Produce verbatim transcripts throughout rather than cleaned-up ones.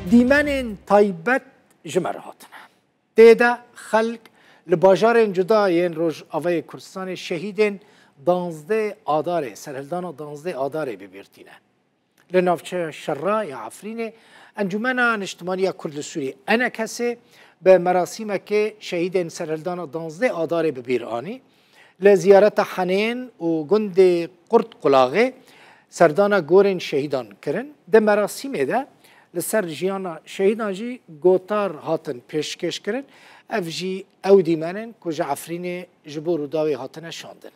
Dîmenên taybet ji me re hatine. Tê de xelk li bajarên cuda yên Rojavayê Kurdistanê şehîdên danzdeh Adarê, serhildana danzdeh Adarê bi bîr tîne. Li navçeya şerra ya Efrînê, Encûmena Niştimaniya Kurd li Sûriyê, E N K S, bi merasîmekê şehîdên serhildana danzdeh Adarê bi bîr anî. Li ziyareta Henên û gundê Qurtqulaxê serdana gorên şehîdan kirin. Di merasîmê de li ser jiyana şehîdan jî gotar hatin pêşkêş kirin. Ev jî ew dîmen in ku ji Efrînê ji bo Rûdawê hatine şandin.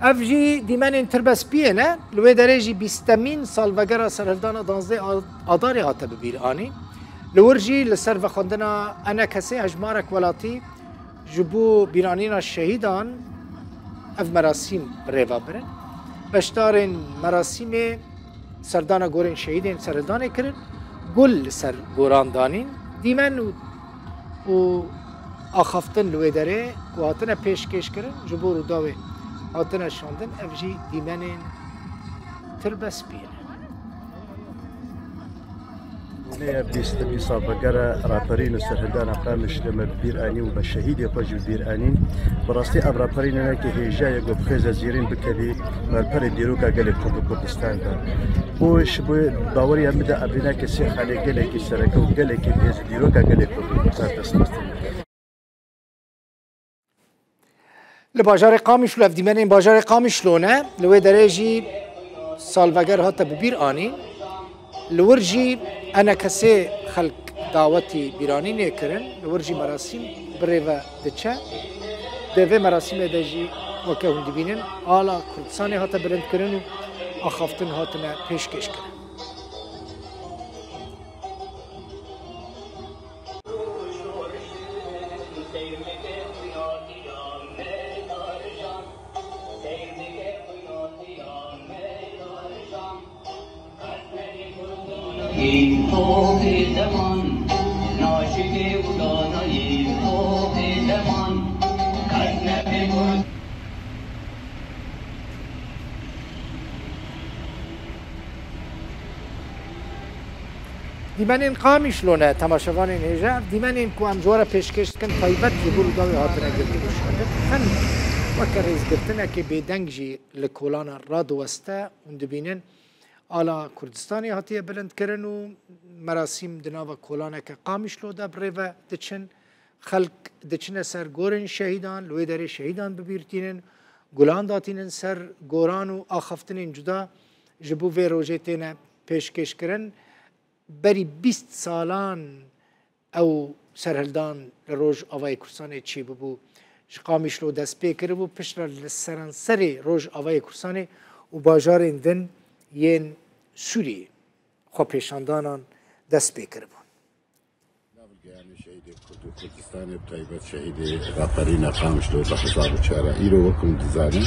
Ev jî dîmenên tirbespiyê ne. Li wê derê jî bîstemîn salvegera serhildana danzdeh A-, Adarê hate bi bîr anîn. Li wir jî li ser vexwendina E N K S'ê hejmarek welatî ji bo bîranîna şehîdan ev merasîm bi rê ve birin. Beşdarên merasîmê serdana gorên şehîdên serhildanê kirin, gul li ser goran danîn, dîmen û, û axaftin li wê derê ku hatine pêşkêş kirin, ji bo Rûdawê hatine şandin, ev jî dîmenên tirbespiyê ne. Bûneya bîstemî salvegera raperîn û serhildana Qamişlo me bi bîr anî û me şehîdê xwe jî bi bîr anîn. Bi rastî ev raperîn hinekî hêja ye ku bi xêze zêrîn bikevî merperê dîroka gelê Kurd û Kurdistan de. Û ji bo baweriya min de ev hinekî sê xalê gelekî sereke û gelekî bi hêz û dîroka gelê Kurd û Kurdistan dest xistin. Li bajarê Qamişlo, ev dîmenên bajarê Qamişlo ne, li wê derê jî salveger hate bi bîr anîn. Li wir jî E N K S'ê xelk dawetî bîranînê kirin, li wir jî merasîm bi rê ve diçe. Di vê merasîmê de jî weke hûn dibînin, ala Kurdistanê hate bilindkirin û axaftin hatine pêşkêş kirin. Dîmenên Qamişlo ne, temaşevanên hêja, ev dîmenên ku em ji we re pêşkêş dikin, taybet ji bo Rûdawê hatine girtin û şandin. Xelk weke rêzgirtinekê bêdeng jî li kolana radiweste, hûn dibînin, ala Kurdistanê hatiye bilindkirin û merasîm di nava kolaneke Qamişlo de bi rê ve diçin. Xelk diçine ser gorên şehîdan, li wê derê şehîdan bi bîr tînin, gulan datînin ser goran û axaftinên cuda ji bo vê rojê têne pêşkêşkirin. Berî bîst salan ew serhildan li Rojavayê Kurdistanê çêbûbû, ji Qamişlo dest pê kiribû, piştre li seranserê Rojavayê Kurdistanê û bajarên din yên Sûriyê xwepêşandanan dest pê kiribûn. Nav li giyanê şehîdê Kurd û Kurdistanê, bi taybet şehîdê raperîna Qamişlo du hezar û çar. Îro, wek hûn dizanin,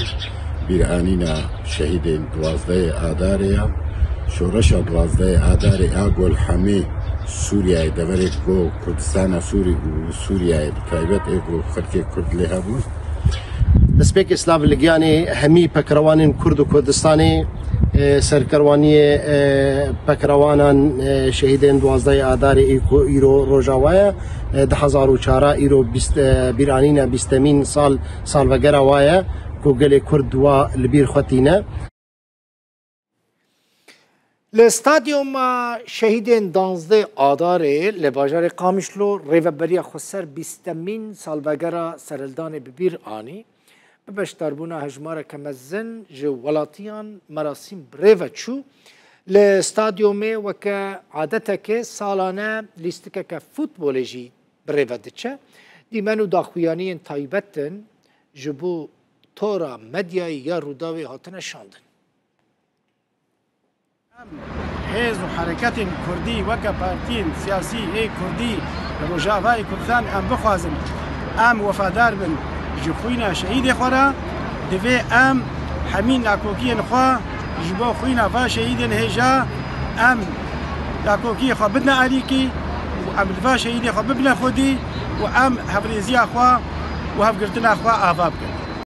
bîranîna şehîdên duwazdehê Adarê ya. Şoreşa duwazdehê Adarê a gol hemî Sûriyeyê, deverê ku Kurdistana Sûrî û Sûriyeyê bi taybet ê ku xelkê Kurd lê hebûn. Destpêkê silav li giyanê hemî pekrewanên Kurd û Kurdistanê, e, serkerwaniyê, e, pekrewanan, e, şehîdên duwazdehê Adarê ê ku îro Rojava ye, e, du hezar û çar, îro bîst, e, bîranîne bîstemîn sal, salvegera wa ye ku gelê Kurd wa li bîr xwe tîne. Li stadyuma şehîdên danzdeh Adarê li bajarê Qamişlo rêveberiya xweser bîstemîn salvegera serhildanê bi bîr anî. Bi beşdarbûna hejmareke mezin ji welatiyan merasîm bi rê ve çû. Li stadyumê weke adetekê salane lîstikeke futbolê jî bi rê ve diçe. Dîmen û daxuyaniyên taybet in ji bo tora medyayê ya Rûdawê hatine şandin. Em hêz û hereketên kurdî weke partiyên siyasî ê kurdî li Rojavayê Kurdistan em bixwazin, em wefadar bin ji xwîna şehîdê xwe re. Divê em hemî nakokiyên xwe ji bo xwîna va şehîdên hêja, em nakokiyê xwe bidine alîkî û em li va şehîdê xwe bibine xwedî. û em hevrêziya xwe û hevgirtina xwe ava bikin.